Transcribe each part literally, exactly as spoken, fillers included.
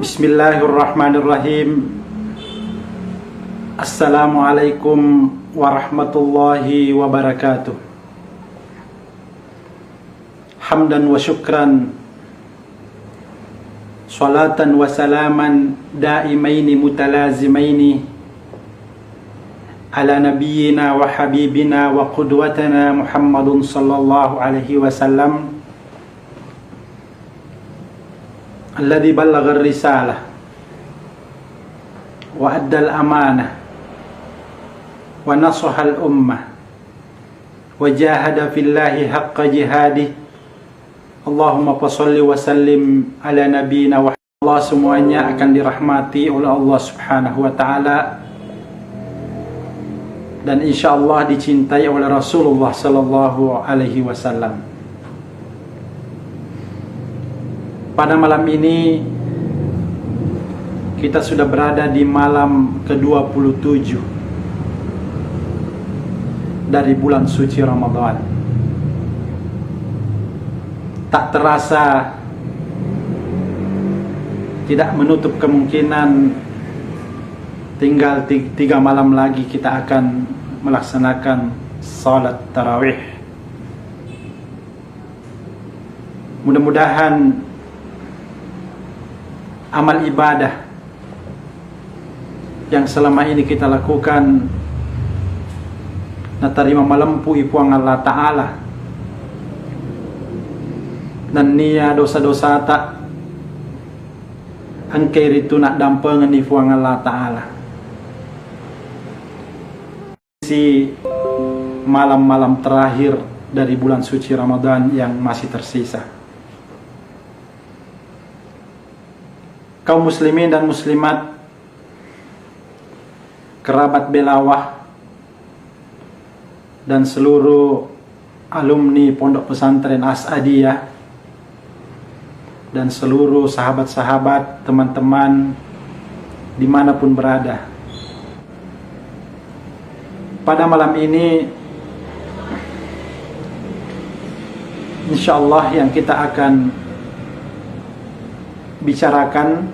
Bismillahirrahmanirrahim. Assalamualaikum warahmatullahi wabarakatuh. Hamdan wa syukran, salatan wa salaman daimaini mutalazimaini ala nabiyyina wa habibina wa qudwatana Muhammadun sallallahu alaihi wasallam, alladzi ballagha risalah wa addal amanah wa nasahal ummah wa jahada fillahi haqqa jihadih. Allahumma fasalli wa sallim ala nabiyyina wa Allah. Semuanya akan dirahmati oleh Allah Subhanahu wa Ta'ala dan insya Allah dicintai oleh Rasulullah Sallallahu Alaihi Wasallam. Pada malam ini kita sudah berada di malam kedua puluh tujuh dari bulan suci Ramadan. Tak terasa, tidak menutup kemungkinan tinggal ti-, tiga malam lagi kita akan melaksanakan salat tarawih. Mudah-mudahan amal ibadah yang selama ini kita lakukan natarima malempu i Puang Allah Ta'ala, nennia dosa-dosata engkai ritu naddampengenni Puang Allah Ta'ala. Si malam-malam terakhir dari bulan suci Ramadan yang masih tersisa. Kaum muslimin dan muslimat, kerabat Belawah, dan seluruh alumni Pondok Pesantren As'adiyah, dan seluruh sahabat-sahabat, teman-teman dimanapun berada. Pada malam ini, insya Allah yang kita akan bicarakan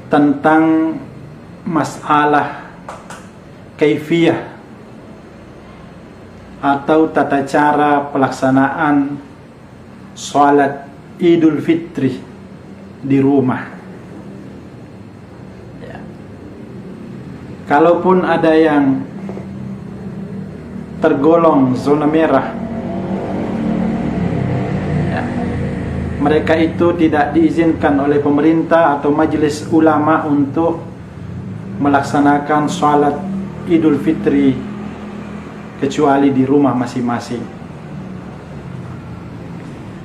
tentang masalah kaifiyah atau tata cara pelaksanaan sholat Idul Fitri di rumah. Ya. Kalaupun ada yang tergolong zona merah, ya, mereka itu tidak diizinkan oleh pemerintah atau majelis ulama untuk melaksanakan sholat Idul Fitri kecuali di rumah masing-masing.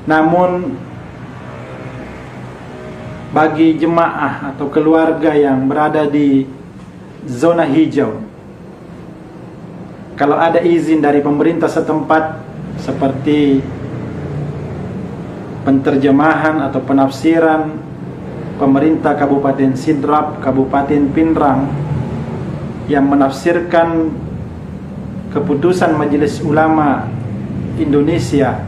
Namun, bagi jemaah atau keluarga yang berada di zona hijau, kalau ada izin dari pemerintah setempat, seperti penterjemahan atau penafsiran pemerintah Kabupaten Sidrap, Kabupaten Pinrang, yang menafsirkan keputusan Majelis Ulama Indonesia,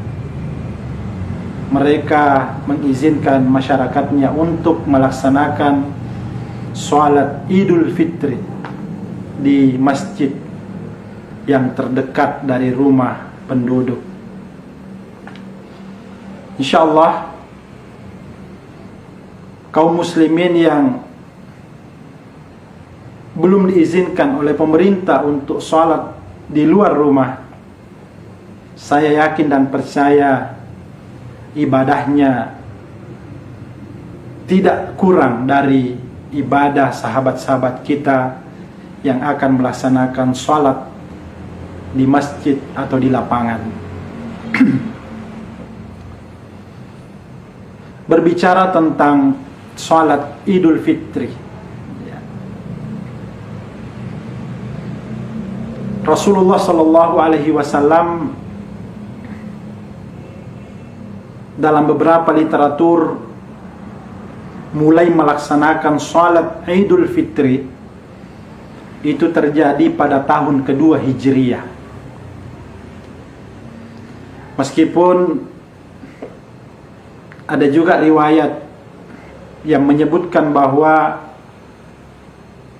mereka mengizinkan masyarakatnya untuk melaksanakan sholat Idul Fitri di masjid yang terdekat dari rumah penduduk. Insya Allah, kaum muslimin yang belum diizinkan oleh pemerintah untuk sholat di luar rumah, saya yakin dan percaya ibadahnya tidak kurang dari ibadah sahabat-sahabat kita yang akan melaksanakan sholat di masjid atau di lapangan. Berbicara tentang salat Idul Fitri, ya. Rasulullah Shallallahu Alaihi Wasallam dalam beberapa literatur mulai melaksanakan salat Idul Fitri itu terjadi pada tahun kedua Hijriah. Meskipun ada juga riwayat yang menyebutkan bahwa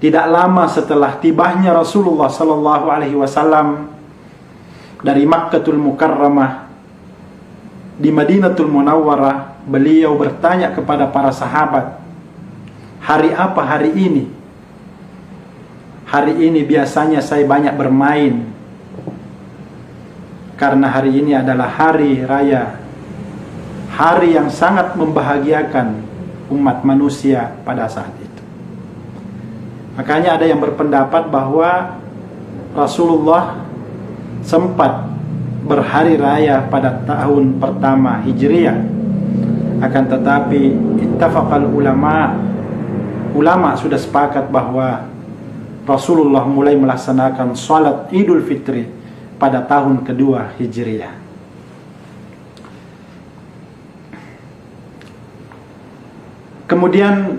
tidak lama setelah tibanya Rasulullah Shallallahu Alaihi Wasallam dari Makkatul Mukarramah di Madinatul Munawwarah, beliau bertanya kepada para sahabat, "Hari apa hari ini?" Hari ini biasanya saya banyak bermain, karena hari ini adalah hari raya, hari yang sangat membahagiakan umat manusia pada saat itu. Makanya ada yang berpendapat bahwa Rasulullah sempat berhari raya pada tahun pertama Hijriah. Akan tetapi, ittafaqal ulama, ulama sudah sepakat bahwa Rasulullah mulai melaksanakan salat Idul Fitri pada tahun kedua Hijriah. Kemudian,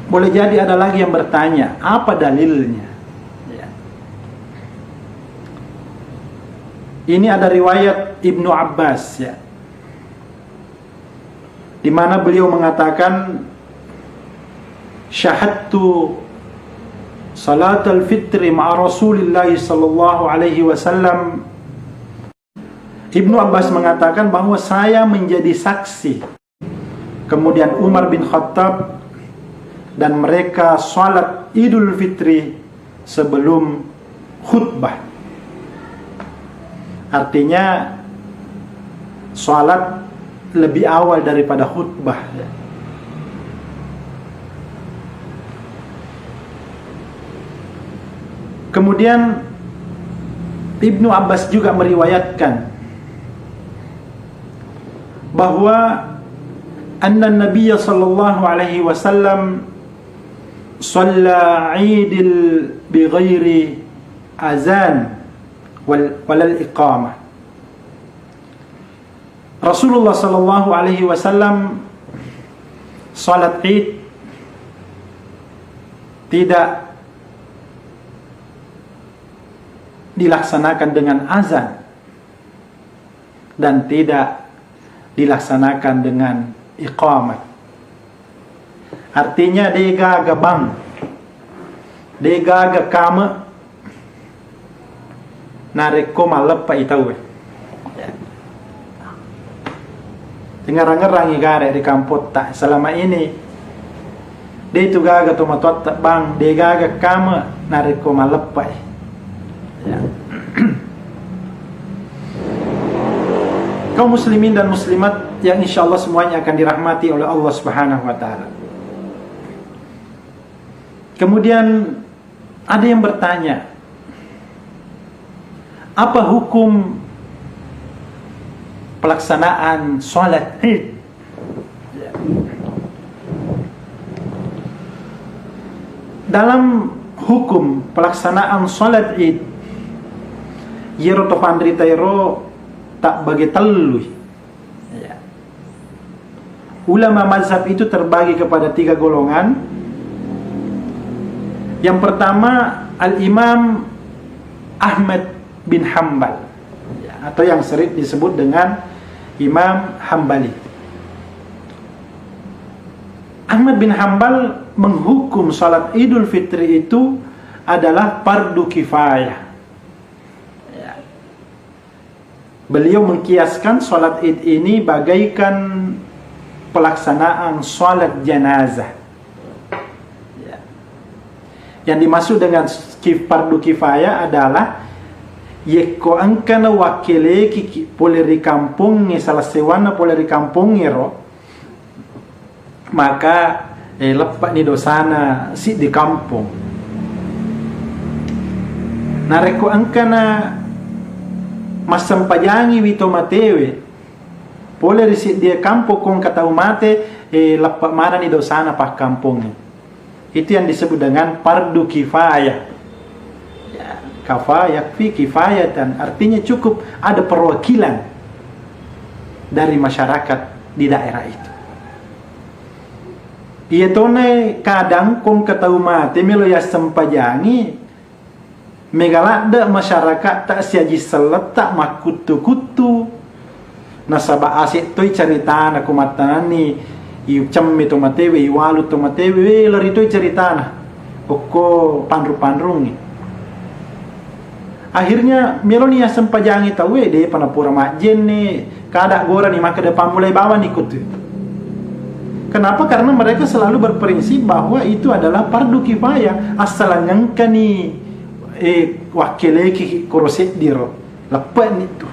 boleh jadi ada lagi yang bertanya, apa dalilnya? Ya. Ini ada riwayat Ibnu Abbas, ya, di mana beliau mengatakan, "Syahadtu salatal fitri ma'a Rasulillahi sallallahu alaihi wasallam." Ibnu Abbas mengatakan bahwa saya menjadi saksi. Kemudian Umar bin Khattab dan mereka salat Idul Fitri sebelum khutbah. Artinya, salat lebih awal daripada khutbah. Kemudian Ibnu Abbas juga meriwayatkan bahwa anna Nabiya sallallahu alaihi wasallam shalla Idil bi ghairi azan wal, walal iqamah. Rasulullah sallallahu alaihi wasallam salat Id tidak dilaksanakan dengan azan dan tidak dilaksanakan dengan iqamat. Artinya, degaga bang, degaga kame narekko malleppai tauwe. Tengngerang-ngerangi gare ri kampotta. Selama ini, de tu gaga tomatoatta bang, de gaga kame narekko malleppai. Ya. Kaum muslimin dan muslimat yang insya Allah semuanya akan dirahmati oleh Allah Subhanahu wa Ta'ala. Kemudian, ada yang bertanya, apa hukum pelaksanaan sholat Id? Dalam hukum pelaksanaan sholat Id, yero topanrita ero tak bagi tellui. Ya. Ulama mazhab itu terbagi kepada tiga golongan. Yang pertama, Al-Imam Ahmad bin Hambal, ya, atau yang sering disebut dengan Imam Hambali. Ahmad bin Hambal menghukum salat Idul Fitri itu adalah fardu kifayah. Ya. Beliau mengkiaskan salat Id ini bagaikan pelaksanaan salat jenazah. Ya. Yang dimaksud dengan kif-, fardu kifayah adalah yekko engkana wakkeleki ki-, pole ri kampongnge, salah sewanna pole ri kampongnge ro, maka, eh, leppa'ni dosana siddi kampong. Narekko engkana massempajangiwi to matewe, Pole ri seddie kampong ko engka tau mate, eh, leppe' manenni dosana pakkampongnge. Itu yang disebut dengan fardu kifayah. Ya, kafa yakfi kifayatan, artinya cukup ada perwakilan dari masyarakat di daerah itu. Iya tona kadang ko engka tau mate melo yassempajangi, mega ladde' masyarakatta siaji selletta makkuttu-kuttu. Nasaba' ase' toi caritana ko mattananni, icemme to matewe, iwalu to matewe, we, lari toi caritana. Okko panru-panrungngi. Akhirnya meloni yassempajangi tauwe, de'pa napura majjenne, kada gorani makkeda pammulai bawani ko tu. Kenapa? Karena mereka selalu berprinsip bahwa itu adalah fardu kifayah. Assalangengkani, eh, wakkeleki koro seddiro, leppe'ni tu.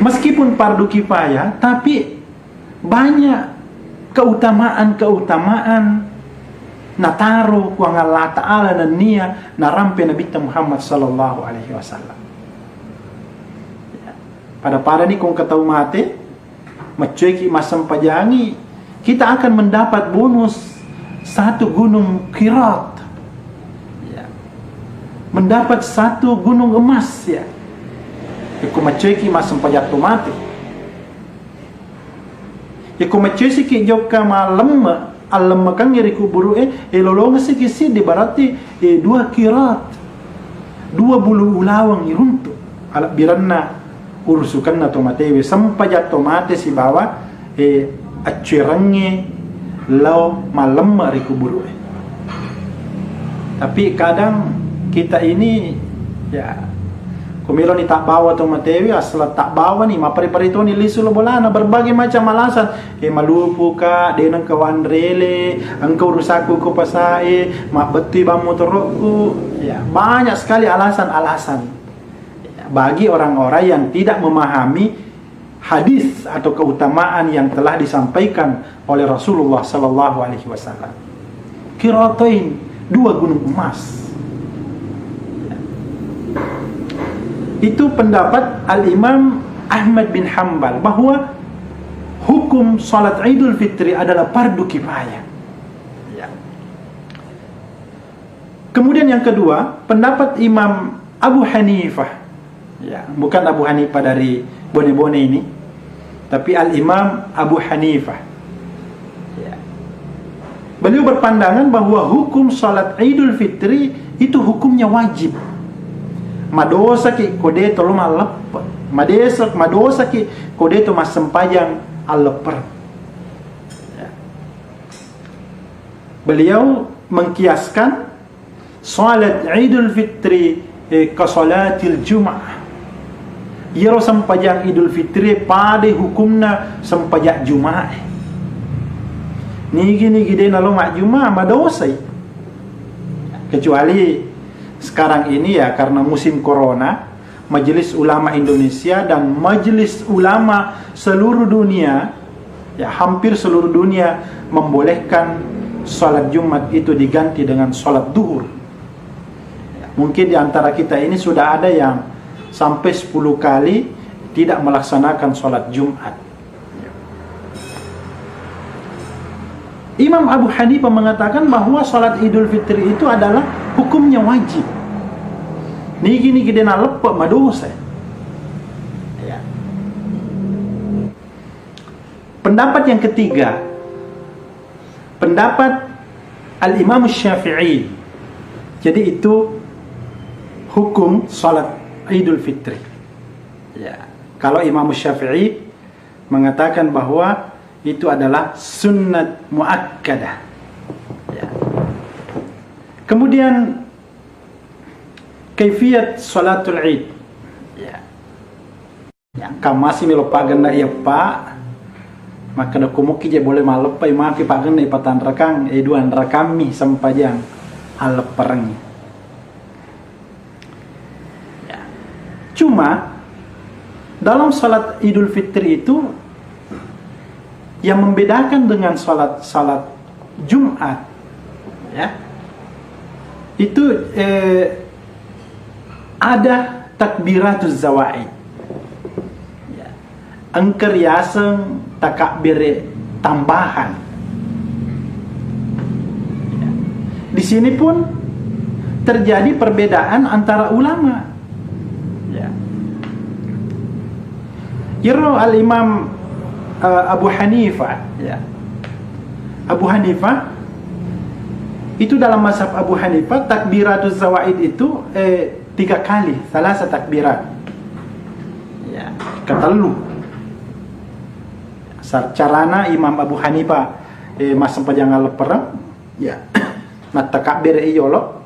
Meskipun fardu kifayah, tapi banyak keutamaan-keutamaan nataro Puang Allah Ta'ala nennia narampe Nabitta Muhammad sallallahu alaihi wasallam. Ya. Pada-pada ni ko engka tau mate, maccoeki massempajangi, kita akan mendapat bonus satu gunung Qirat. Ya. Mendapat satu gunung emas, ya. Iko maccoeki massempajang to mate. Iko maccoesiki jokka mallemme, allemmekengnge ri kuburu'e, e, lolongesiki siddi, berarti, e, dua kirat, dua bulu ulaweng iruntu, alebbirenna urusukenna to matewe, sempajang to mate sibawa, e, accuerengnge lao mallemme ri kuburu'e. Tapi kadang kita ini, ya, ko meloni tabbawa to matewe, asal tabbawani, mappari-pari toni lisu lo bolana, berbagai macam alasan. E, malupuka, de nengka wanrele, engka urusaku ko pasae, mabbettui bang motorokku. Ya, banyak sekali alasan-alasan. Ya, bagi orang-orang yang tidak memahami hadis atau keutamaan yang telah disampaikan oleh Rasulullah sallallahu alaihi wasallam. Qiratain, dua gunung emas. Itu pendapat Al-Imam Ahmad bin Hambal bahwa hukum salat Idul Fitri adalah fardu kifayah. Ya. Kemudian yang kedua, pendapat Imam Abu Hanifah. Ya, bukan Abu Hanifah dari Bone-Bone ini, tapi Al-Imam Abu Hanifah. Ya. Beliau berpandangan bahwa hukum salat Idul Fitri itu hukumnya wajib. Madosaki ko de to lo malleppe. Madesa-, madosaki ko de to massempajang alleppereng. Ya. Beliau mengkiaskan salat Idul Fitri, eh, ka salatil Jum'ah. Iyaro sempajang Idul Fitri padai hukumna sempajang Juma'e. Nigi-nigi de nalo majjuma, madosai. Kecuali sekarang ini, ya, karena musim corona, Majelis Ulama Indonesia dan Majelis Ulama seluruh dunia, ya, hampir seluruh dunia membolehkan salat Jumat itu diganti dengan salat duhur. Ya, mungkin di antara kita ini sudah ada yang sampai sepuluh kali tidak melaksanakan salat Jumat. Imam Abu Hanifah mengatakan bahwa salat Idul Fitri itu adalah hukumnya wajib. Nigi-nigi de naleppe, madosa. Ya. Pendapat yang ketiga, pendapat Al-Imam Syafi'i. Jadi itu hukum salat Idul Fitri. Ya, kalau Imam Syafi'i mengatakan bahwa itu adalah sunnat muakkadah. Ya. Kemudian, kaifiyat salatul Id. Ya. Ya, engka masih melo pagenna iya, Pak. Makkeda ko mukki je boleh malleppai maki pagenna ipatanrakang, e, dua anrakammi sempajang allepperengngi. Ya. Cuma dalam salat Idul Fitri itu yang membedakan dengan salat, salat Jumat, ya, itu, eh, ada takbiratuz zawaid. Engka riaseng takabbere tambahan. Di sini pun terjadi perbedaan antara ulama. Ya. Iyaro Al-Imam, eh, Abu Hanifah, ya. Abu Hanifah itu, dalam mazhab Abu Hanifah, takbiratuz zawaid itu, eh, tiga kali, salasa takbirat. Ya, ketellu. Sa-, carana Imam Abu Hanifah, eh, massempajang leppereng, ya. Nattakabbere iyolo,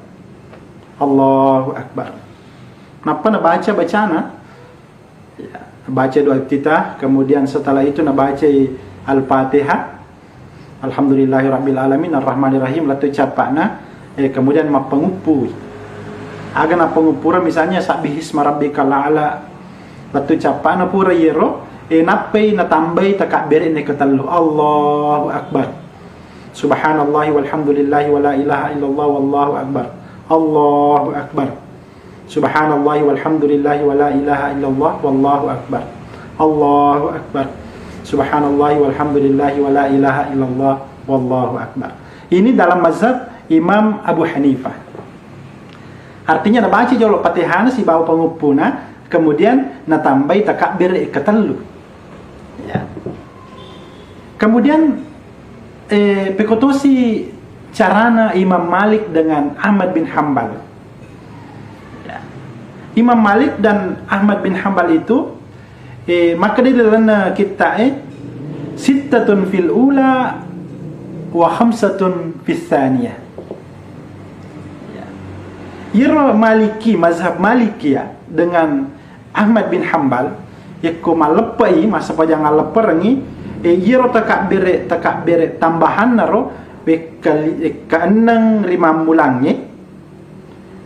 Allahu Akbar. Nappa nabaca bacana, ya, baca doa iftitah, kemudian setelah itu nabacai Al-Fatihah, Alhamdulillahirabbil alamin, arrahmanirrahim, lettu cappa'na, eh, kemudian mappanguppui. Aga nappanguppura, misalnya, sabbihisma rabbikal a'la, lettu cappa'na pura iyero, eh, nappai natambai takabbere'na ketellu. Allahu Akbar. Subhanallahi walhamdulillahi wala ilaha illallah wallahu akbar. Allahu Akbar. Subhanallahi walhamdulillahi wala ilaha illallah wallahu akbar. Allahu Akbar. Subhanallahi walhamdulillahi wala ilaha illallah wallahu akbar. Ini dalam mazhab Imam Abu Hanifah. Artinya, nabaca jolo Fatihana sibawa panguppuna, kemudian natambai takabbere ketellu. Ya. Kemudian, eh, pekotosi carana Imam Malik dengan Ahmad bin Hambal. Ya. Imam Malik dan Ahmad bin Hambal itu, eh, maka di dalam kitta, eh, sittatun fil ula wa khamsatun fis tsaniyah. Ya. Iyaro Maliki, mazhab Maliki, ya, dengan Ahmad bin Hambal, yakko malleppe'i, massempajang allepperengngi, e, iyaro takabbere, takabbere tambahanna ro, wekkali-, ekka enneng ri mammulangnge,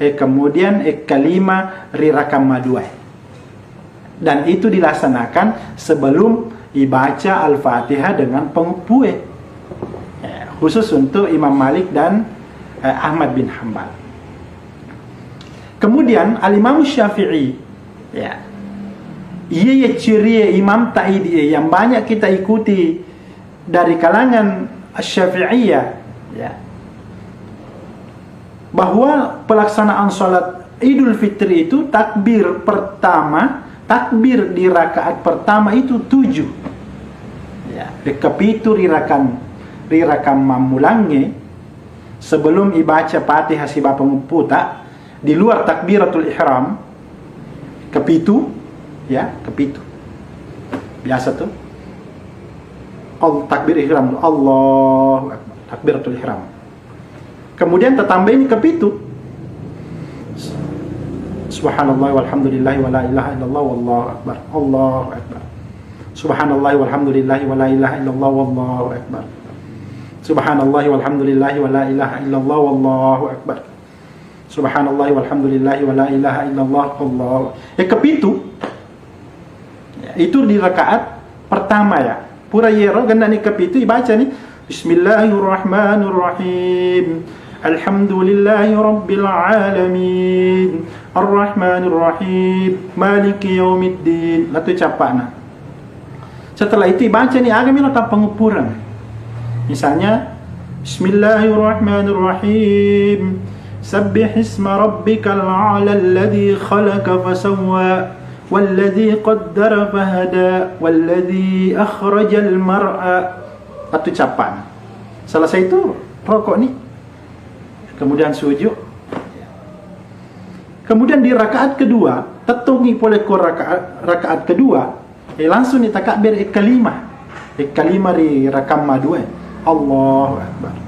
e, kemudian ekka lima ri rakang maduae. Dan itu dilaksanakan sebelum ibaca Al-Fatihah dengan penguppue. Ya, khusus untuk Imam Malik dan, eh, Ahmad bin Hambal. Kemudian Al-Imam Syafi'i, ya, iya, iya, ciri Imam Taidi yang banyak kita ikuti dari kalangan Syafi'iyah, ya, bahwa pelaksanaan salat Idul Fitri itu takbir pertama, takbir di rakaat pertama itu tujuh. Ya, kepitu ri rakang, ri rakang mammulangnge, sebelum ibaca Fatihah sibawa pangupputa, di luar takbiratul ihram, kepitu, ya, kepitu. Biasa tuh. Al-, takbir ihram, Allahu Akbar, takbiratul ihram. Kemudian tatambaini kepitu. Subhanallah walhamdulillah wala ilaha illallah wallahu akbar. Allahu akbar. Subhanallah walhamdulillah wala ilaha illallah wallahu akbar. Subhanallah walhamdulillah wala ilaha illallah wallahu akbar. Subhanallah walhamdulillah wala ilaha illallah wallahu. Eh, kepitu. Ya, itu di rakaat pertama, ya. Pura yero, gennani kepitu, ibaca ni, Bismillahirrahmanirrahim. Alhamdulillahi rabbil alamin. Arrahmanirrahim. Maliki yaumiddin. Lettu cappa'na. Setelah itu ibaca ni, aga melo tappanguppuren. Misalnya, Bismillahirrahmanirrahim. Sabbihisma rabbikal a'la alladzi khalaqa fasawwa. Walladzi qaddara fahada, walladzi akhrajal mar'a. Lettu cappa'na. Selesai itu rokok ni. Kemudian sujud. Kemudian di rakaat kedua, tettongi pole ko rakaat, rakaat kedua, eh, langsung ni takabbir ekka lima. Ekka lima ri rakang madua. Allahu Akbar.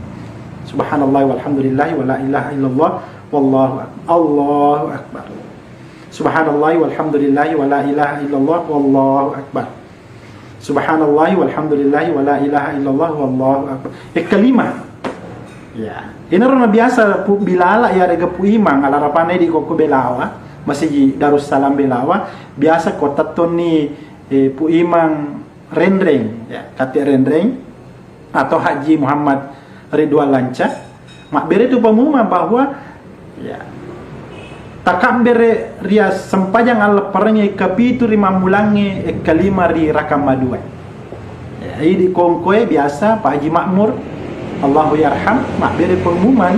Subhanallah walhamdulillah wala ilaha illallah wallahu akbar. Allahu Akbar. Subhanallah walhamdulillah wala ilaha illallah wallahu akbar. Subhanallah walhamdulillah wala ilaha illallah wallahu akbar. Ekka lima. Ya. Inaro na biasa Pu Bilala yarega Pu Imang, alarapanna di kokko Belawa, Masigi Darussalam Belawa, biasa ko tettonni, eh, Pu Imang Renreng, ya, Kate Renreng atau Haji Muhammad Ridwan Lanca, mabbere tu pengumuman bahwa, ya, Takabbere ri sempajang allepperengnge kapitu ri mammulangnge, ekkalima ri rakang maduae. Ya, idi kongkoe biasa Pak Haji Makmur, Allahu yarham, mabbere pengumuman.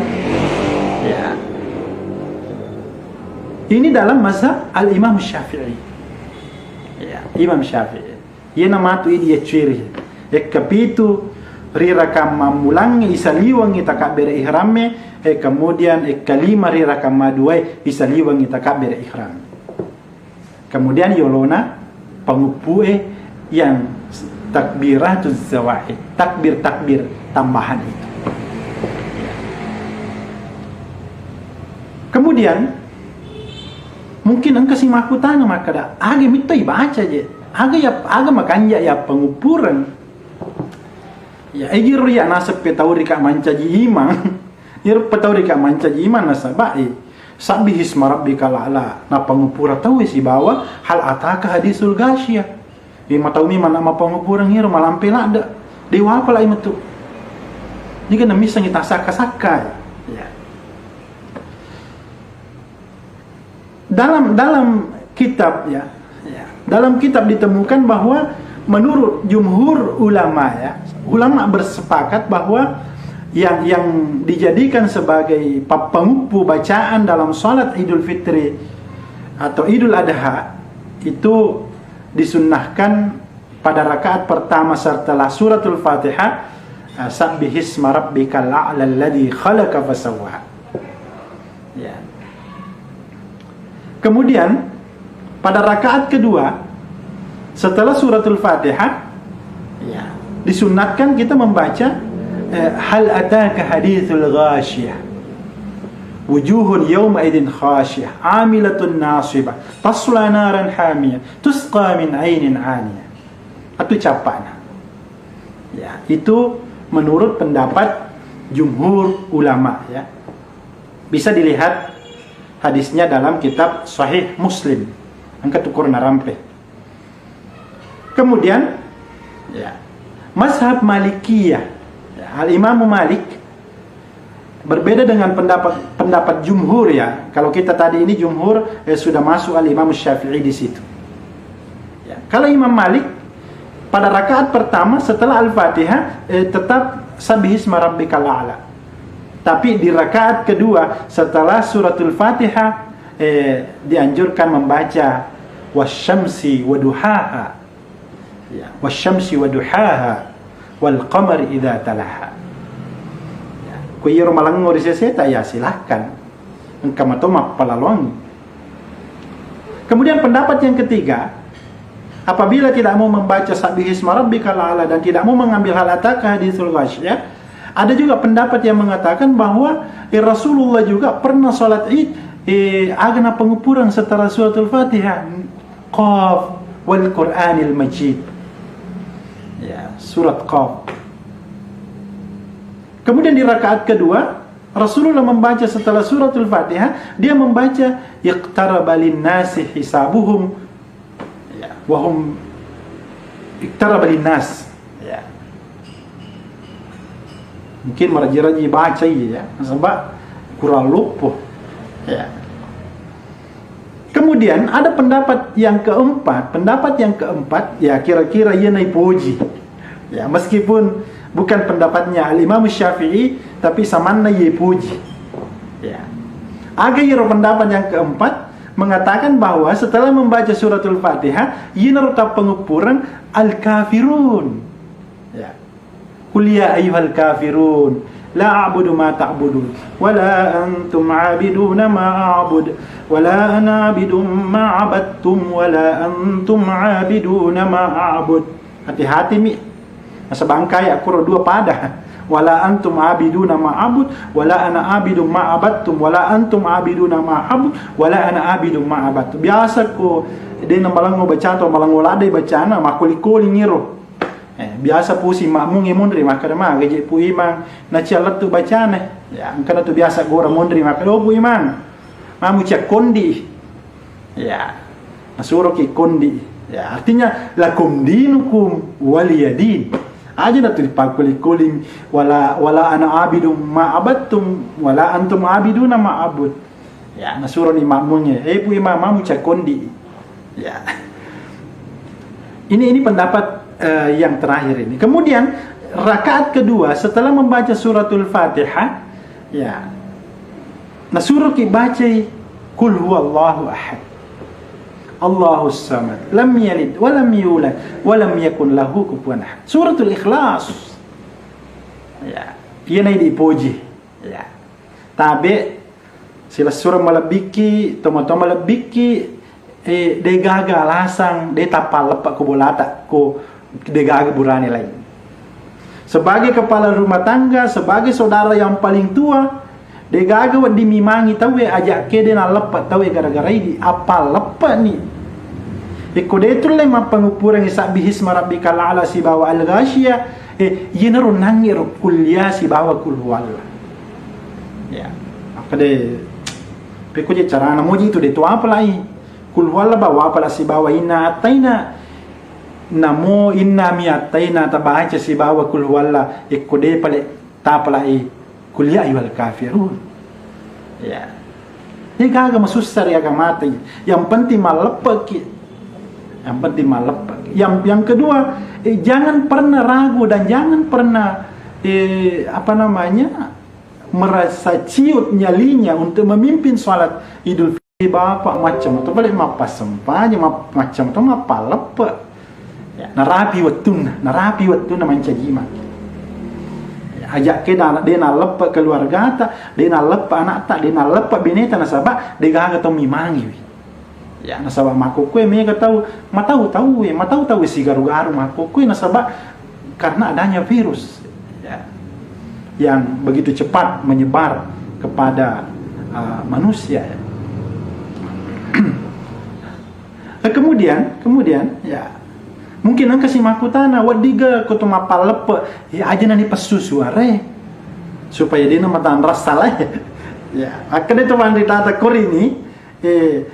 Ya. Ini dalam mazhab Al-Imam Syafi'i. Ya, Imam Syafi'i. Iyena matu idi yaccuiri. Ekkapitu ri rakang mammulangnge isaliwengngi takabbere ihramme, e, kemudian ekkalima ri rakang maduae isaliwengngi takabbere ihram. Kemudian yolona panguppue yang takbiratuz zawaid, takbir-takbir tambahan itu. Kemudian mungkin engka si makkutana makkeda, "Aga mitta ibaca je? Aga ya, aga makanja ya panguppureng?" Ya, ejiro ya naseng petaurika mancaji imang. Iro petaurika mancaji imang nasaba, eh, sabbihisma rabbikal a'la. Napanguppura tauwe sibawa hal ataka hadisul ghasyiyah. Ri mataumi mana mapanguppureng iro malampe ladde. Dewa apa lai metu? Niga namissengi tasakka-sakka. Ya. Dalam, dalam kitab, ya, ya, dalam kitab ditemukan bahwa menurut jumhur ulama, ya, ulama bersepakat bahwa yang, yang dijadikan sebagai pa-, penguppu bacaan dalam salat Idul Fitri atau Idul Adha itu disunnahkan pada rakaat pertama setelah suratul Fatihah, eh, "Sabbihisma rabbikal a'la alladzi khalaqa fasawwa." Ya. Kemudian pada rakaat kedua setelah suratul Fatihah, ya, disunatkan kita membaca, eh, "Hal ataka haditsul ghasyiyah. Wujuhun yawma idzin khasyiyah, amilatun nasibah, tasla naran hamiyah, tusqa min ainin aniyah." Atau capana. Ya, itu menurut pendapat jumhur ulama, ya. Bisa dilihat hadisnya dalam kitab Sahih Muslim. Engka tu kurna rampe. Kemudian, ya, mazhab Malikiyah, ya, Al-Imamu Malik berbeda dengan pendapat, pendapat jumhur, ya. Kalau kita tadi ini jumhur, eh, sudah masuk Al-Imam Syafi'i di situ. Ya, kalau Imam Malik pada rakaat pertama setelah Al-Fatihah, eh, tetap sabbihisma rabbikal a'la. Tapi di rakaat kedua setelah suratul Fatihah, eh, dianjurkan membaca wasyamsi waduhaha. Ya, wasyamsi waduhaha wal qamari idza talaha. Ya, ku iyaro malengngo ri seseta, ya, silahkan. Engka mato mappalaloang. Kemudian pendapat yang ketiga, apabila tidak mau membaca sabbihisma rabbikal a'la dan tidak mau mengambil hal ataka haditsul ghasyiyah, ada juga pendapat yang mengatakan bahwa, eh, Rasulullah juga pernah salat Id, eh, agana pengupuran setelah suratul Fatihah. Qaf wal Qur'anil Majid. Ya, surat Qaf. Kemudian di rakaat kedua, Rasulullah membaca setelah suratul Fatihah, dia membaca, "Iqtaraba linnasi hisabuhum." Ya, wahum iqtaraba linnas. Ya. Mungkin maraji-raji baca iya, ya. Nasaba kurang luppo. Ya. Kemudian ada pendapat yang keempat. Pendapat yang keempat, ya, kira-kira iya naipuji. Ya, meskipun bukan pendapatnya Al-Imam Syafi'i, tapi samanna iya ipuji. Ya. Aga iyaro pendapat yang keempat mengatakan bahwa setelah membaca suratul Fatihah, iyaro tappanguppureng Al-Kafirun. Ya. Qul ya ayyuhal kafirun, la a'budu ma ta'budun, wa la antum 'abiduna ma a'bud, wa la ana 'abidun ma 'abadtum, wa la antum 'abiduna ma a'bud. Hati-hati mi. Nasaba engka aya kuro dua pada. Wa la antum 'abiduna ma a'bud, wa la ana 'abidun ma 'abadtum, wa la antum 'abiduna ma a'bud, wa la ana 'abidun ma 'abadtum. Biasa ko de' namalengngo baca atau malengngo ladde bacana, makkoling-koling iro. Eh, biasa pusi makmungnge munri makkeda, "Maga je Pu Imang, nacia lettu bacana." Ya, engkana tu biasa gora munri makkeda, "Oh, Pu Imang, mamu cia kondi." Ya, nasuroki kondi. Ya, artinya, "Lakum dinukum waliyadin." Aja natu dipakkuling-kuling, "Wala, wala ana abidum ma abattum, wala antum abiduna ma abud." Ya, nasuroni makmungnge, "Eh, Bu Imam, mamu cakondi." Ya. Ini, ini pendapat, eh, yang terakhir ini. Kemudian, rakaat kedua setelah membaca suratul Fatihah, ya, nasuroki bacai Qul huwallahu ahad. Allahus samad. Lam yalid wa lam yulad wa lam yakun lahu kufuwan ahad. Suratul Ikhlas. Ya, iyana dipoji. Ya. Tabe silessureng malebbikki, tomatoa malebbikki, eh, degaga alasang, de tappa leppa ko bolata, ko degaga burane lain. Sebagai kepala rumah tangga, sebagai saudara yang paling tua, degaga wedding mimangi tauwe, aja kede naleppa tauwe gara-gara idi, apa leppa ni. Ikko de tulle mappangupurengngi sabbihisma rabbikal a'la sibawa al-ghasyiyah, eh, yenaro nangngi ro kuliah sibawa kul huwallah. Ya, makkeda, pekko je carana moji itu de to apalai. Kul huwallah ba wapala sibawa inna attaina. Namo inna mi attaina tabaca sibawa kul huwallah, ekko de pale tapalai kul ya ayyuhal kafirun. Ya. Ini kagak masussa ri agamata. Yang penting malleppeki. Yang penting malleppeki. Yang yang kedua, eh, jangan pernah ragu dan jangan pernah, eh, apa namanya, merasa ciut nyalinya untuk memimpin sholat Idul Fitri. Bapak macam to balik mappassempajang, map-, macam to mappaleppe. Ya, narapi wettunna, narapi wettunna mancaji maki. Ya, ajak ke na-, de naleppe keluargata, de naleppe anakta, de naleppe beneta, nasaba de gaga to mimangiwi. Ya, nasaba makkukue mega tau, matau tauwe, matau tauwe sigaru-garu makkukue nasaba karena adanya virus, ya, yang begitu cepat menyebar kepada, uh, manusia, ya. Eh, kemudian, kemudian, ya, mungkin engka si makkutana, "Weddiga ko to mappaleppe, ya, aja nani pessu suara, supaya dia nama tanrasa lah." Ya, akhirnya itu panritata korini, eh,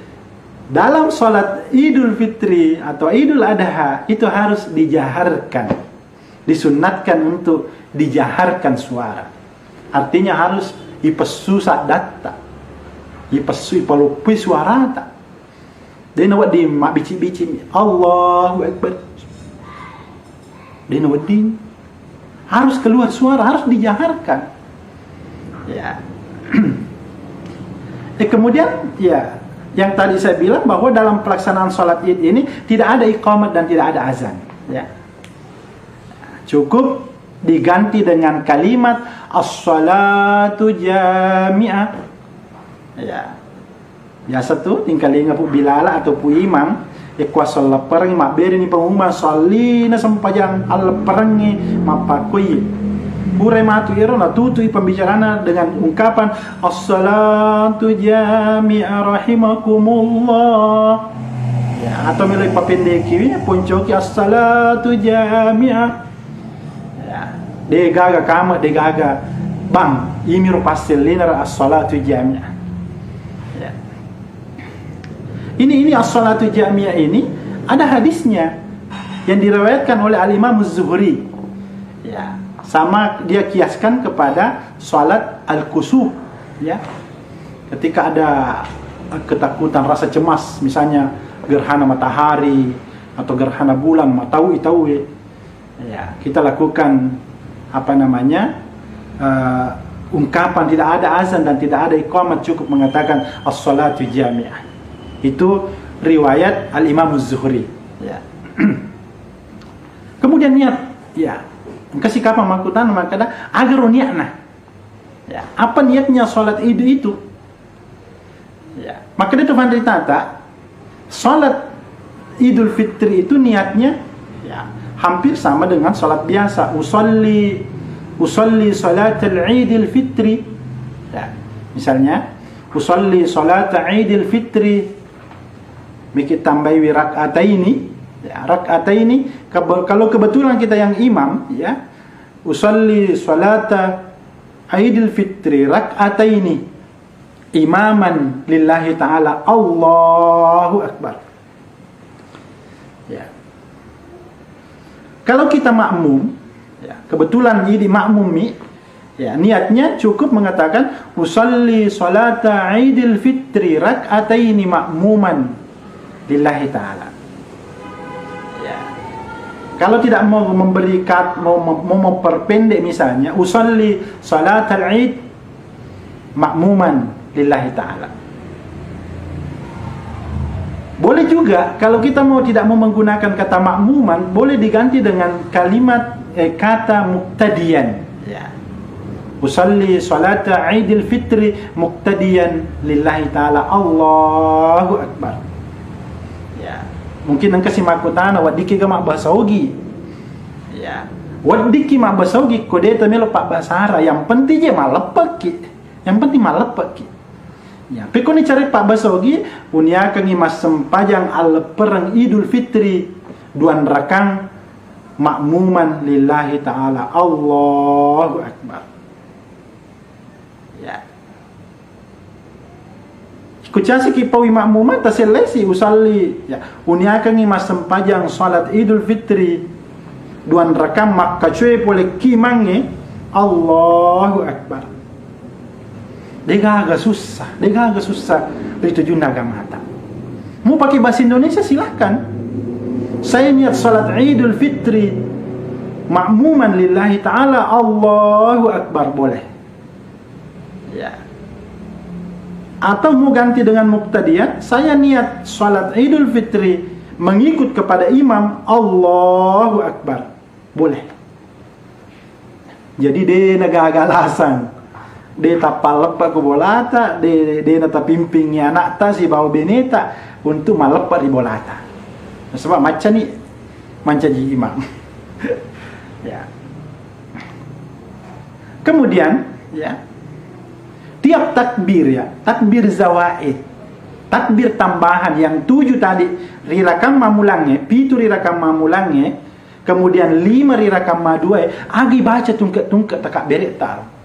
dalam sholat Idul Fitri atau Idul Adha itu harus dijaharkan, disunnatkan untuk dijaharkan suara. Artinya harus ipessu saddatta, ipessu, ipaloppui suarata. Dena wedding mabbici-bici, "Allahu Akbar." Dena wedding. Harus keluar suara, harus dijaharkan. Ya. Eh, kemudian, ya, yang tadi saya bilang bahwa dalam pelaksanaan sholat Id ini tidak ada iqamat dan tidak ada azan. Ya. Cukup diganti dengan kalimat as-salatu jami'ah. Ya. Biasa tu, tingkalinga Pu Bilala atau Pu Imang, yakko assallepperengngi, mabbereni pengumuman, sallina sempajang allepperengngi, mappakkoi. Purai matu ero, natutui pembicarana dengan ungkapan, "Assalatu jami'ah rahimakumullah." Ya, atau melo ipapendeki, poncoki, "Assalatu jami'ah." Ya. De gaga kama, de gaga bang. Imiro passellinara as-salatu jami'ah. Ya. Ini, ini as-salatu jami'ah ini ada hadisnya yang diriwayatkan oleh Al-Imam Az-Zuhri. Ya, sama dia kiaskan kepada salat al-kusuf, ya. Ketika ada, eh, ketakutan, rasa cemas, misalnya gerhana matahari atau gerhana bulan, matau itau, ya, kita lakukan, apa namanya, eh, ungkapan tidak ada azan dan tidak ada iqamah, cukup mengatakan as-salatu jami'ah. Itu riwayat Al-Imam Az-Zuhri. Ya. Kemudian niat, ya. Engka si kapang makkutana makkeda, "Aga ro niatna?" Ya, apa niatnya sholat Id itu? Ya, makkeda tu fanritata, sholat Idul Fitri itu niatnya, ya, hampir sama dengan sholat biasa. Usolli, usolli sholatal Idil Fitri. Ya, misalnya, usolli sholata Idil Fitri. Miki tambaiwi rak'ataini, ya, rak'ataini. Kebe-, kalau kebetulan kita yang imam, ya, usolli sholata Idil Fitri rak'ataini imaman lillahi ta'ala, Allahu Akbar. Ya. Kalau kita makmum, ya, kebetulan idi makmum mi, Ya, niatnya cukup mengatakan, "Usalli salata Idul Fitri rak'ataini ma'muman lillahi ta'ala." Ya. Kalau tidak mau memberi kat-, mau mem-, mau memperpendek misalnya, "Usalli salatal Id ma'muman lillahi ta'ala." Boleh juga, kalau kita mau tidak mau menggunakan kata ma'muman, boleh diganti dengan kalimat, eh, kata muqtadiyan. Ya. "Usalli salata Idul Fitri muqtadiyan lillahi ta'ala." Allahu Akbar. Ya. Mungkin engka si makkutana, "Weddikkiga mabbahasa Ogi?" Ya. Weddikki mabbahasa Ogi, ko de' tamelo pabbahasa Arab. Yang penting je malleppekki. Yang penting malleppekki. Ya, pekkoni cara pabbahasa Ogi, uniakengngi massempajang alleppereng Idul Fitri duanrakang ma'muman lillahi ta'ala. Allahu Akbar. Ya. Kucasiki paui ma'muman, tasellesi, "Usalli." Ya, uniakengngi massempajang salat Idul Fitri duanrakang makkacue pole kimangnge. Allahu Akbar. Degaga susah, degaga susah ri tujunna agamata. Mau pakai bahasa Indonesia, silahkan. "Saya niat salat Idul Fitri ma'muman lillahi ta'ala, Allahu Akbar." Boleh. Ya. Atau mau ganti dengan muqtadiyan, "Saya niat salat Idul Fitri mengikut kepada imam, Allahu Akbar." Boleh. Jadi, de' nagaga alasang. De' tappalleppe' ko bolata, de', de' natapimpingi anakta sibawa beneta untuk malleppe' ri bolata. Nasaba maccani mancaji imam. Ya. Kemudian, ya, tiap takbir, ya, takbir zawaid, takbir tambahan yang tujuh tadi, ri rakang mammulangnge, pitu ri rakang mammulangnge, kemudian lima ri rakang maduae, agi baca tungke-tungke takabbere'ta.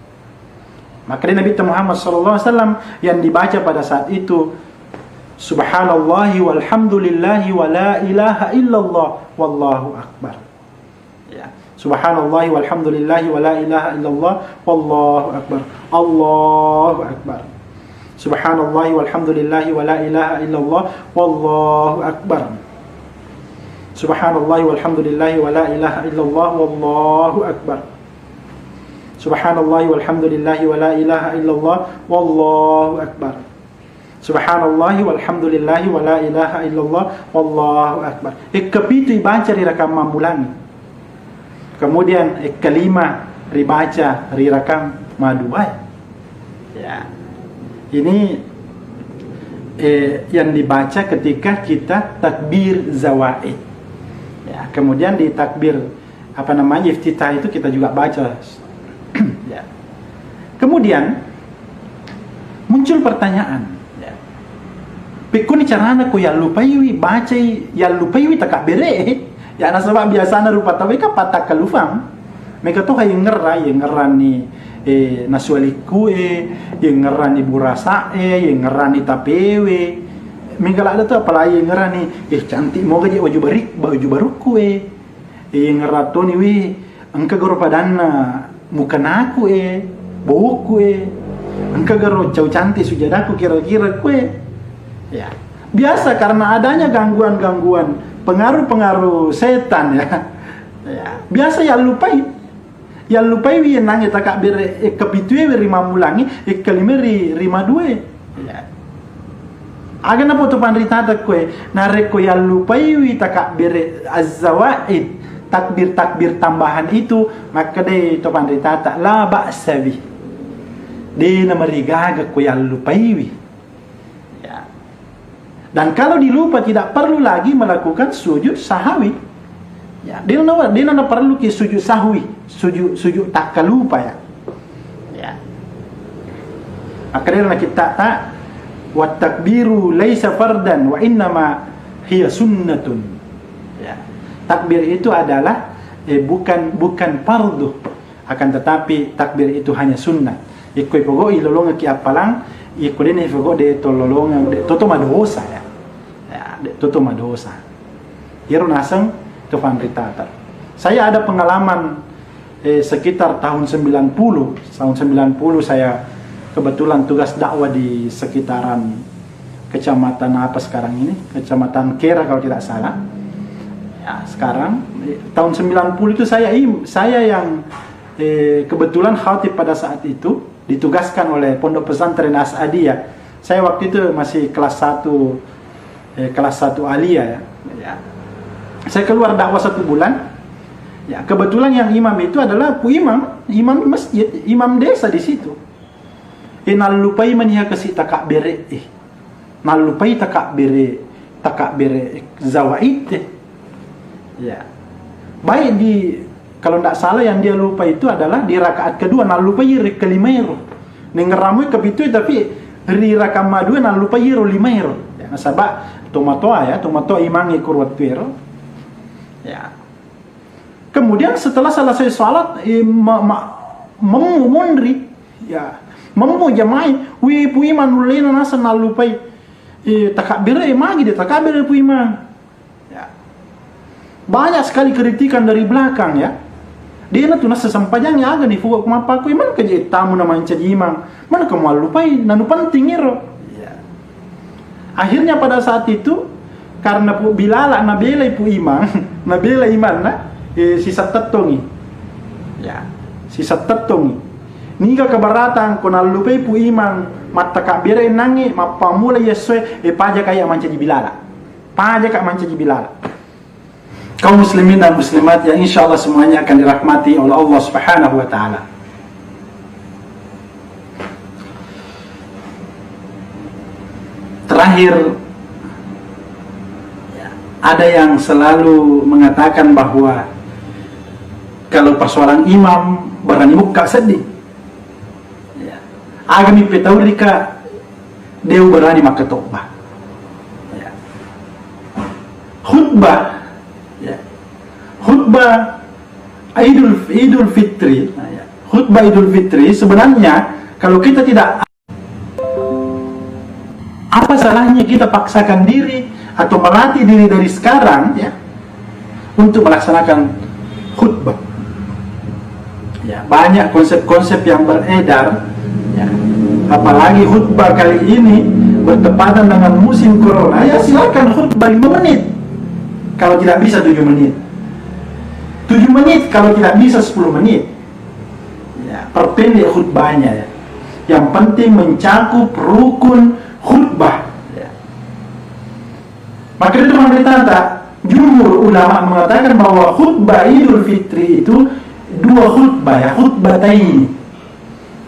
Maka dari Nabi Muhammad sallallahu alaihi wasallam yang dibaca pada saat itu, "Subhanallahi walhamdulillahi wa la ilaha illallah wallahu akbar." Ya. "Subhanallahi walhamdulillahi wa la ilaha illallah wallahu akbar. Allahu akbar. Subhanallahi walhamdulillahi wa la ilaha illallah wallahu akbar. Subhanallahi walhamdulillahi wa la ilaha illallah wallahu akbar. Subhanallahi walhamdulillahi wa la ilaha illallah wallahu akbar. Subhanallahi walhamdulillahi wa la ilaha illallah wallahu akbar." Ekka pitu ibaca ri rakang mammulangnge. Kemudian ekka lima ribaca ri rakang maduae. Ya. Ini, eh, yang dibaca ketika kita takbir zawaid. Ya, kemudian di takbir, apa namanya, iftitah itu kita juga baca. Ya. Kemudian muncul pertanyaan, ya. Pekkoni carana ko yallupaiwi, bacai, yallupaiwi takabbere? Ya, nasaba biasana rupa tauwe kan pattakkalufang. Mega to hayengerra, yengerrani, eh, nasualikkue, yengerrani burasa'e, yengerrani tapewe. Mega ladde to apalagi yengerrani, "Eh, cantik moga je baju barik-, baju barukkue." Iye, ngerrattoni, "Wih, engka garo padanna mukanaku e, bokku e, engka garo cau cantik sujadaku kira-kira kue." Ya. Biasa karena adanya gangguan-gangguan, pengaruh-pengaruh setan, ya. Ya. Biasa yallupai. Yallupai wi nange takabbere, e, kepitue ri mammulangi, e, kelime ri, ri madue. Ya. Aga napotu panritata koe, narekko yallupaiwi takabbere az-zawaid, takbir-takbir tambahan itu, makkedai to panritata, "La ba'sa bih." De namarigaga ko yallupaiwi. Ya. Dan kalau dilupa tidak perlu lagi melakukan sujud sahawi. Ya, de na, de na perlu ki sujud sahwi, sujud, sujud takkalupa ya. Ya. Makkedai na kitta ta, "Wat takbiru laisa fardan wa innama hiya sunnatun." Ya. Takbir itu adalah, eh, bukan, bukan fardu, akan tetapi takbir itu hanya sunnah. Ikko ipogo ilolongekki appalang, ikko dena ipogo de to lolongeng, de toto madosa ya. Ya, de toto madosa. Iyaro naseng to panritata. Saya ada pengalaman, Eh, sekitar tahun sembilan puluh, tahun sembilan puluh saya kebetulan tugas dakwah di sekitaran kecamatan apa sekarang ini, Kecamatan Kera kalau tidak salah. Ya, sekarang, eh, tahun sembilan puluh itu saya im-, saya yang, eh, kebetulan khatib pada saat itu, ditugaskan oleh Pondok Pesantren As'adiyah. Saya waktu itu masih kelas satu, eh, kelas satu aliyah, ya. Ya. Saya keluar dakwah satu bulan. Ya, kebetulan yang imam itu adalah Pu Imam, imam masjid, imam desa di situ. Eh, nallupai maniha kasi takabbere, eh. Nallupai takabbere, takabbere zawaid, eh. Ya. Baik di, kalau ndak salah yang dia lupa itu adalah di rakaat kedua, nallupai ri kalimaero. Nengngeramui kepitu, tapi ri rakaat madua nallupai ro limaero. Ya, nasaba tomatoa ya, tomatoa imangnge kuro wettuero. Ya. Kemudian setelah selesai sholat, eh, ma-, ma-, memmu monri. Ya. Memmu jamai, wi Pu Imang nullena nasa nallupai. Eh, takabbere, eh, magi de takabbere Pu Imang. Ya. Banyak sekali kritikan dari belakang, ya. Dena tu nasa sempajang ya, aga ni fuga kumappa kui, mana keje tamu na mancaji imang, mana kamu allupai, nanu penting iro. Ya. Akhirnya pada saat itu, karena Pu Bilala nabelai Pu Imang, nabela imanna, eh, sisattettongi. Ya, sisattettongi. Niga keberatan ko nallupai Pu Imang, mattakabbere nangi, mappamula yessoe, eh, paja kaya mancaji Bilala. Paja ka mancaji Bilal. Kaum muslimin dan muslimat yang insya Allah semuanya akan dirahmati oleh Allah Subhanahu wa Ta'ala. Terakhir, ada yang selalu mengatakan bahwa kalau persoalan imam berani buka sedih. Ya. Aga mi petaurika, de uberani makkatobba. Ya. Khutbah, ya. Khutbah Idul, Idul Fitri, nah, ya. Khutbah Idul Fitri sebenarnya kalau kita tidak, apa salahnya kita paksakan diri atau melatih diri dari sekarang, ya, untuk melaksanakan khutbah. Ya, banyak konsep-konsep yang beredar, ya. Apalagi khutbah kali ini bertepatan dengan musim corona. Ya, silakan khutbah lima menit. Kalau tidak bisa tujuh menit. Tujuh menit kalau tidak bisa sepuluh menit. Ya, perpendek khutbahnya, ya. Yang penting mencakup rukun khutbah. Ya. Maka itu makanya tata, jumhur ulama mengatakan bahwa khutbah Idul Fitri itu dua khutbah, ya, khutbah ini.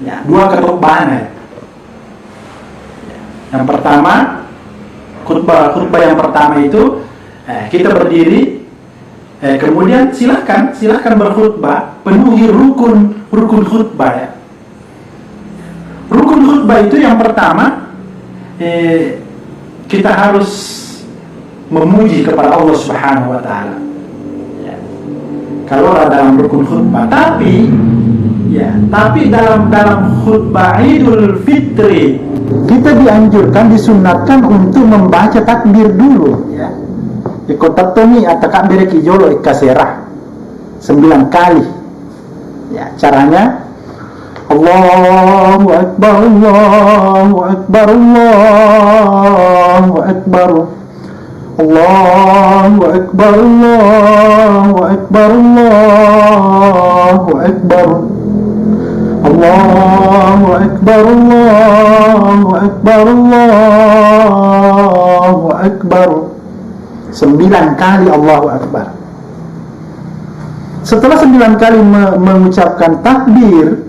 Ya, dua ketobana, ya. Yang pertama, khutbah, khutbah yang pertama itu, eh, kita berdiri, eh, kemudian silahkan, silahkan berkhutbah, penuhi rukun, rukun khutbah, ya. Rukun khutbah itu yang pertama, eh, kita harus memuji kepada Allah Subhanahu wa Ta'ala. Ya. Kalau dalam rukun khutbah, tapi, ya, tapi dalam, dalam khutbah Idul Fitri, kita dianjurkan, disunatkan untuk membaca takbir dulu, ya. Iko tettomi atau takbir ki jolo ikasera sembilan kali. Ya, caranya, Allahu Akbar, Allahu Akbar, Allahu Akbar. Allahu Akbar, Allahu Akbar, Allahu Akbar. Allahu Akbar, Allahu Akbar, Allahu Akbar. Sembilan kali Allahu Akbar. Setelah sembilan kali me-, mengucapkan takbir,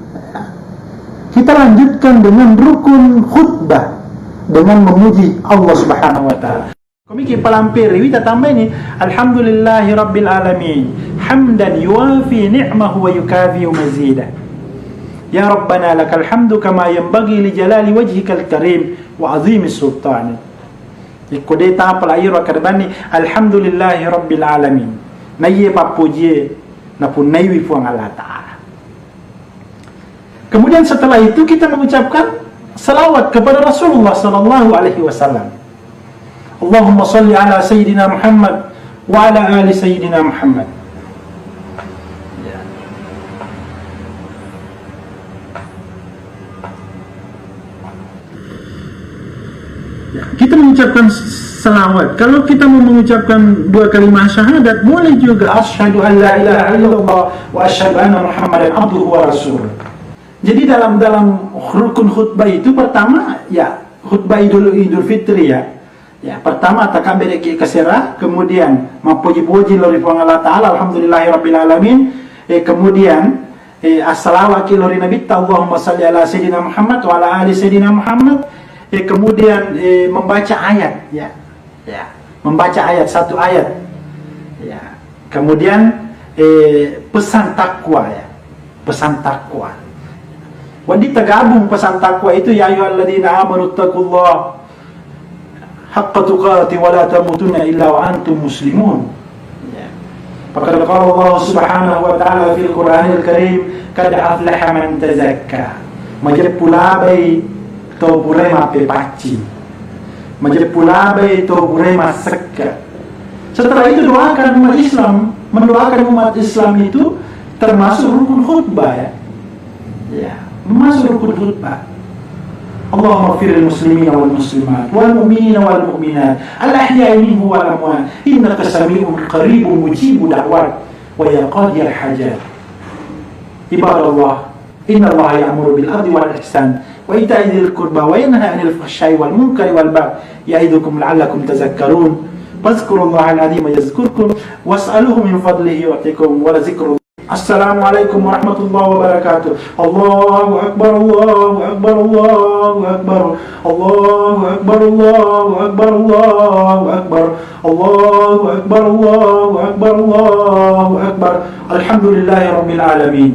kita lanjutkan dengan rukun khutbah dengan memuji Allah Subhanahu wa Ta'ala. Komiki palampiri, wita tambaini, Alhamdulillahi Rabbil Alamin, hamdan yuwafi ni'mahu wa yukafi'u mazidah. Ya Rabbana lakal hamdu kama yanbaghi li jalali wajhikal karim wa azimi sultanik. Ikko de tapala iro akkarebanni, Alhamdulillahi Rabbil Alamin. Naiye pappojie napunnaiwi Puang Allah Ta'ala. Kemudian setelah itu kita mengucapkan salawat kepada Rasulullah sallallahu alaihi wasallam. Allahumma salli ala Sayyidina Muhammad wa ala ali Sayyidina Muhammad. Ya. Ya, kita mengucapkan salawat. Kalau kita mau mengucapkan dua kalimat syahadat, boleh juga. Asyhadu an la ilaha illallah wa asyhadu anna Muhammadan abduhu wa rasuluh. Jadi dalam, dalam rukun khutbah itu pertama, ya, khutbah Idul, Idul Fitri, ya. Ya, pertama, takabbereki kasera, kemudian mappoji-poji lao ri Puang Allah Ta'ala, alhamdulillahi rabbil alamin. Eh, kemudian, eh, assalawaki lao ri Nabitta, Allahumma salli ala Sayyidina Muhammad wa ala ali Sayyidina Muhammad. Eh, kemudian, eh, membaca ayat, ya. Ya, membaca ayat, satu ayat. Ya. Kemudian, eh, pesan takwa, ya. Pesan takwa. Wedding tergabung pesan takwa itu, ya ayyuhalladzina amanu taqullaha haqqa tuqati wa la tamutunna illa wa antum muslimun. Ya. Faqad qala Allah subhanahu wa ta'ala fil Qur'anil Karim, "Qad aflaha man tazakka." Majeppu labai tau purae mappepaccing. Majeppu labai tau purae massekka. Setelah itu doakan umat Islam. Mendoakan umat Islam itu termasuk rukun khutbah, ya. Ya, masuk rukun khutbah. Allahumma firil muslimina wal muslimat wal mu'minina wal mu'minat al ahya'i minhu wal amwat innaka sami'un qaribun mujibu da'wat wa ya qadiyal hajat. Ibadallah, innallaha ya'muru bil adli wal ihsan wa ita'i dzil qurba wa yanha 'anil fahsya'i wal munkari wal baghi ya'idzukum la'allakum tadzakkarun. Fadzkurullahal 'azima yadzkurkum was'aluhu min fadlihi yu'tikum wa lazikru Assalamualaikum warahmatullahi wabarakatuh. Allahu akbar, Allahu akbar, Allahu akbar. Allahu akbar, Allahu akbar, Allahu akbar. Allahu akbar, Allahu akbar, Allahu akbar. Alhamdulillahi rabbil alamin.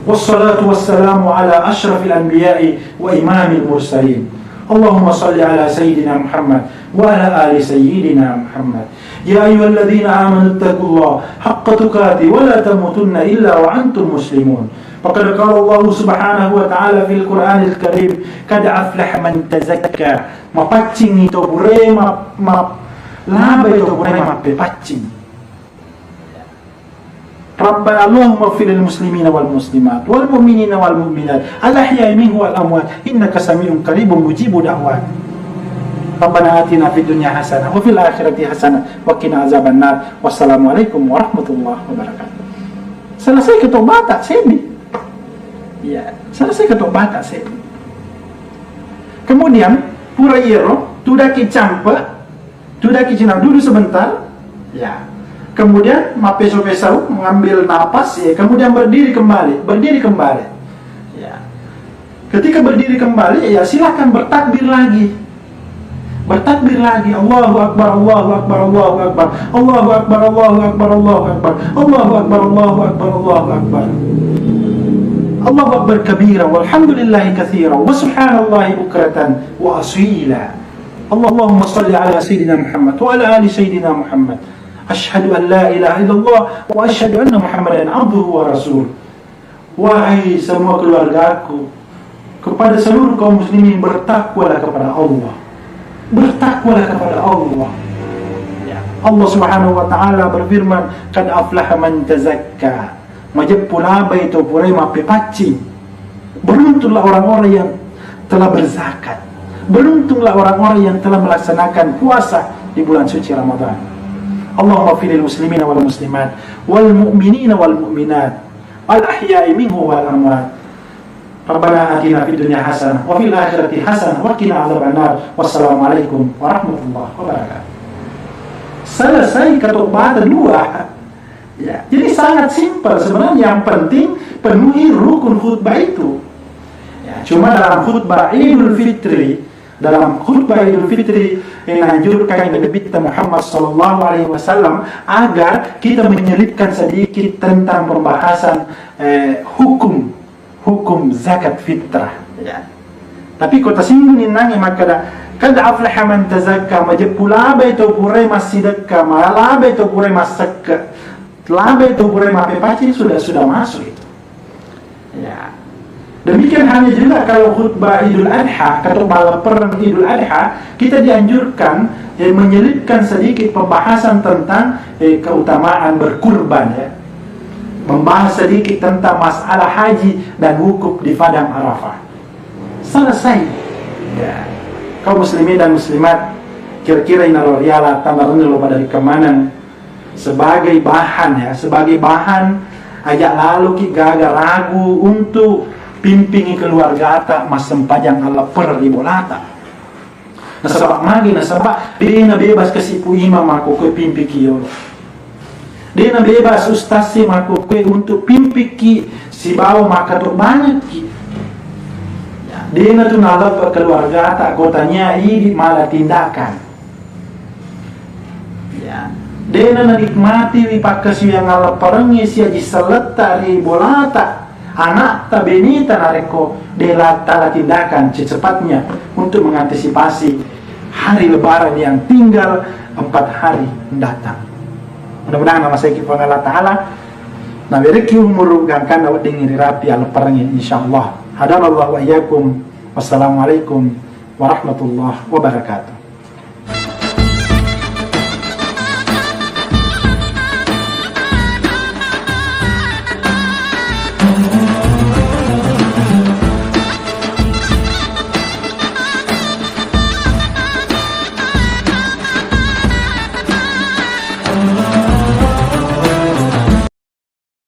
Wassalatu wassalamu ala asyrafil anbiya'i wa imamil mursalin. Allahumma salli ala Sayyidina Muhammad wa ala ali Sayyidina Muhammad. Ya ayyuhalladzina amanu taqullaha haqqa tuqatih wa la tamutunna illa wa antum muslimun. Faqad qala Allahu subhanahu wa ta'ala fil Qur'anil Karim, "Qad aflaha man tazakka." Mapaccingi to purae ma-, ma-, labai to purae mappepaccing. Rabbana Allahumma fil muslimina wal muslimat wal mu'minina wal mu'minat al ahya'i minhu wal amwat innaka sami'un qaribun mujibu da'wat. Rabbana atina fid dunya hasanah wa fil akhirati hasanah wa qina azabannar. Wassalamualaikum warahmatullahi wabarakatuh. Selesai ketok bata seddi. Ya, selesai ketok bata seddi. Kemudian pura iyaro tudaki campe Tudaki cina dulu sebentar. Ya. Kemudian mappeso-pesau, mengambil napas, ya, kemudian berdiri kembali, berdiri kembali. Ya. Ketika berdiri kembali, ya, silakan bertakbir lagi. Bertakbir lagi. Allahu akbar, Allahu akbar, Allahu akbar. Allahu akbar, Allahu akbar, Allahu akbar. Allahu akbar, Allahu akbar, Allahu akbar. Allahu akbar kabira, walhamdulillahi katsira, wa subhanallahi bukratan wa asila. Allahumma salli ala Sayyidina Muhammad wa ala ali Sayyidina Muhammad. Asyhadu an la ilaha illallah wa asyhadu anna Muhammadan abduhu wa rasul. Wahai semua keluargaku, kepada seluruh kaum muslimin, bertakwalah kepada Allah. Bertakwalah kepada Allah. Ya. Allah Subhanahu wa taala berfirman, "Qad aflaha man tazakka." Majeppu labai to purae mappepaccing. Beruntunglah orang-orang yang telah berzakat. Beruntunglah orang-orang yang telah melaksanakan puasa di bulan suci Ramadan. Allahumma firil muslimina wal muslimat wal mu'minina wal mu'minat al ahya'i minhu wal amwat. Rabbana atina fid dunya hasanah wa fil akhirati hasanah wa qina adzabannar. Wassalamualaikum warahmatullahi wabarakatuh. Selesai ketok bata dua. Ya, jadi sangat simpel sebenarnya. Yang penting penuhi rukun khutbah itu. Ya, cuma dalam khutbah Idul Fitri, dalam khutbah Idul Fitri yang anjurkan Nabi kita Muhammad sallallahu alaihi wasallam agar kita menyelipkan sedikit tentang pembahasan, eh, hukum hukum zakat fitrah. Ya. Tapi ko tasinggung innangnge makkeda, "Qad aflaha man tazakka," majeppu labai to purae massidekka, ma-, labai to purae massekke, labai to purae mappepaccing, sudah, sudah masuk itu. Ya. Demikian halnya juga kalau khutbah Idul Adha, atau malam perang Idul Adha, kita dianjurkan, eh, menyelipkan sedikit pembahasan tentang, eh, keutamaan berkurban, ya. Membahas sedikit tentang masalah haji dan wukuf di Padang Arafah. Selesai. Ya. Kaum muslimin dan muslimat, kira-kira inaro riala tamarennu lo pada ri kemaneng sebagai bahan, ya, sebagai bahan aja laloki gaga ragu untuk pimpingi keluargata massempajang alleppereng ri bolata. Nasaba magi, nasaba dena bebas kasi Pu Imam makkokkoe pimpiki yolo. Dena bebas ustaz si makkokkoe untuk pimpiki sibawa makkato banyakki. Ya, dena tu naleppe keluargata kotania idi mala tindakan. Ya, dena nanikmati wi pakkasiwiang allepperengnge siaji selletta ri bolata. Anakta, beneta narekko de la tala tindakan secepatnya untuk mengantisipasi hari Lebaran yang tinggal empat hari mendatang. Mudah-mudahan namaseiki Puang Allah Ta'ala, nawerekki umuru gangkanna wedding ri rapi allepperengnge, insyaallah. Hadanallahu wa iyyakum. Wassalamualaikum warahmatullahi wabarakatuh.